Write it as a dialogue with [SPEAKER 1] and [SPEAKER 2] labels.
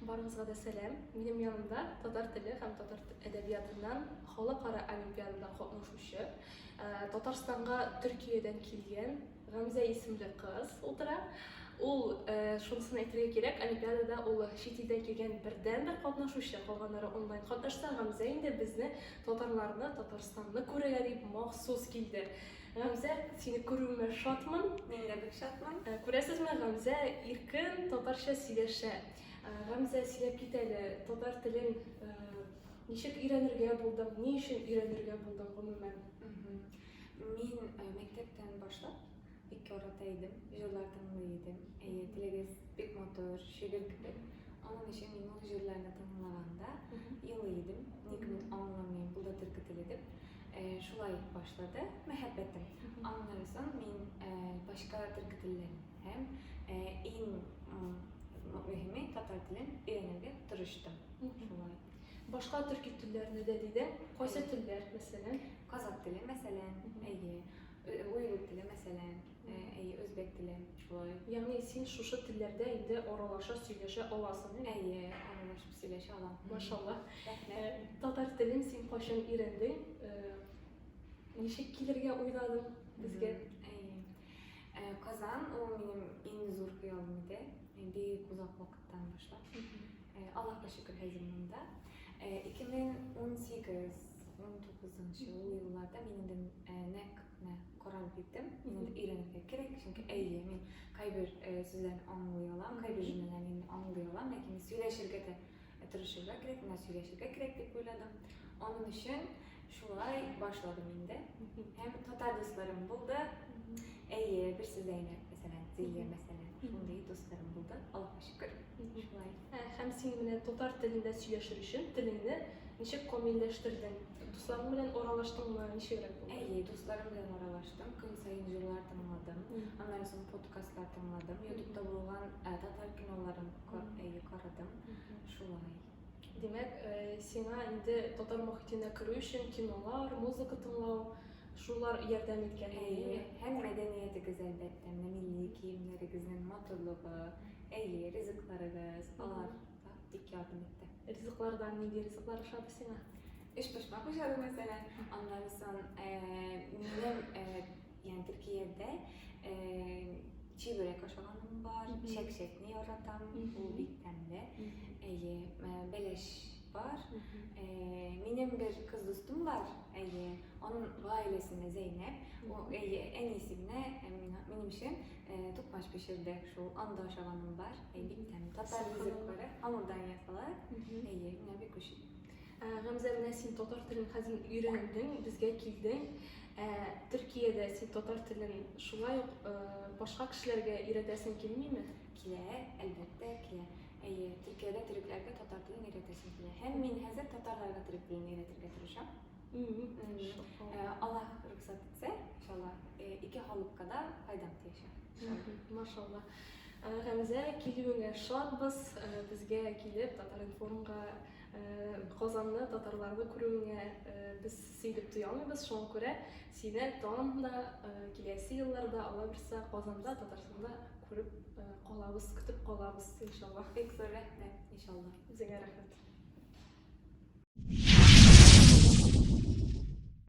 [SPEAKER 1] Барыгызга да сәлам. Минем янымда татар теле һәм татар әдәбиятыннан халыкара олимпиадада катнашучы, э, Татарстанга Төркиядән килгән Гамзә исемле кыз утыра. Ул э, шунысын әйтергә кирәк, олимпиадада ул чит илдән килгән бердәнбер катнашучы, калганнары онлайн катнашса, Гамзә инде безне татарларны, Татарстанны күрергә дип махсус килде. Гамзә, сине күрүемә шатмын.
[SPEAKER 2] Мин дә бик шатмын.
[SPEAKER 1] Э, күрәсезме, Гамзә иркен татарча сөйләшә. Э, Гамзә, сөйләп кит әле, татар телен э, ничек өйрәнергә булдың, ни өчен өйрәнергә булдың гомумән?
[SPEAKER 2] Мин мәктәптән башлап бик ярата идем, җырлар тыңлый идем. Әйе, телегез бик матур, шигырь кебек. Аның өчен мин ул җырларны тыңлаганда елый идем. Ник мин аңламыйм, бу да төрке теле дип. Шулай башлады мәхәббәтем. Аннан соң мин башка төрке телләрен һәм иң мөһиме татар телен өйрәнергә тырыштым. Шулай.
[SPEAKER 1] Башка төрки телләрне дә дидең. Кайсы телләр, мәсәлән?
[SPEAKER 2] Казак теле, мәсәлән, әйе. Уйгур теле, мәсәлән, әйе, үзбәк теле, шулай.
[SPEAKER 1] Ягъни син шушы телләрдә инде аралаша, сөйләшә аласың,
[SPEAKER 2] әйе? Әйе, аралашып сөйләшә алам.
[SPEAKER 1] Машалла. Рәхмәт. Татар телен син кайчан өйрәндең? Ничек килергә уйладың безгә?
[SPEAKER 2] Әйе. Казан ул минем иң зур хыялым иде. Бик озак вакыттан башлап. Аллаһка шөкер, хәзер монда. 2018 19 ул елларда мин инде нәкъ менә карар биттем. Мин инде өйрәнергә кирәк, чөнки әйе, мин кайбер сүзләрне аңлый алам, кайбер җөмләләрне инде аңлый алам, ләкин сөйләшергә дә тырышырга кирәк, менә сөйләшергә кирәк дип уйладым. Аның өчен шулай башладым инде. Һәм татар дусларым булды. Әйе, берсе Зәйнәп, мәсәлән, Зилия, мәсәлән, шундый дусларым булды. Аллаһка шөкер. Шулай.
[SPEAKER 1] Ә, һәм син менә татар телендә сөйләшер өчен телеңне ничек камилләштердең? Дусларың белән аралаштыңмы? Ничегрәк булды?
[SPEAKER 2] Әйе, дусларым белән аралаштым, көн саен җырлар тыңладым, аннан соң подкастлар тыңладым, Ютубта булган татар киноларын әйе, карадым. Шулай.
[SPEAKER 1] Димәк, сиңа инде татар мохитенә керү өчен кинолар, музыка тыңлау, шулар ярдәм иткән.
[SPEAKER 2] Әйе, һәм мәдәниятегез, әлбәттә, менә милли киемнәрегезнең матурлыгы, әйе, ризыкларыгыз, алар да бик ярдәм итте.
[SPEAKER 1] Ризыклардан нинди ризыклар ошады сиңа?
[SPEAKER 2] Өчпочмак ошады, мәсәлән. Аннан соң минем Ягъни Төркиядә чибөрәк ашаганым бар, чәк-чәкне яратам, ул бик тәмле. Әйе, бәлеш бар. Минем бер кыз дустым бар, әйе, аның гаиләсендә Зәйнәп, ул әйе, әнисе генә минем өчен тукмач пешерде. Шул анда ашаганым бар, әйе, бик тәмле. Татар ризыклары хамурдан ясала. Әйе, миңа бик ошый.
[SPEAKER 1] Гамзә, менә син татар телен хәзер өйрәндең, безгә килдең. Ә Төркиядә син татар телен шулай ук башка кешеләргә өйрәтәсең килмиме?
[SPEAKER 2] Килә, әлбәттә, килә. Әйе, Төркиядә төрекләргә татар телен өйрәтәсем килә. Һәм мин хәзер татарларга төрек телен өйрәтергә тырышам. Аллаһ рөхсәт итсә, иншалла, ике халыкка да файдам тиячәк.
[SPEAKER 1] Машалла. Гамзә, килүеңә шатбыз. Безгә килеп, Татар-информга Казанны, татарларны күрүеңә без сөенеп туя алмыйбыз. Шуңа күрә сине тагын да киләсе елларда, Алла бирсә, Казанда, Татарстанда күреп калабыз, көтеп калабыз, иншалла.
[SPEAKER 2] Бик зур рәхмәт, иншалла.
[SPEAKER 1] Үзеңә рәхмәт.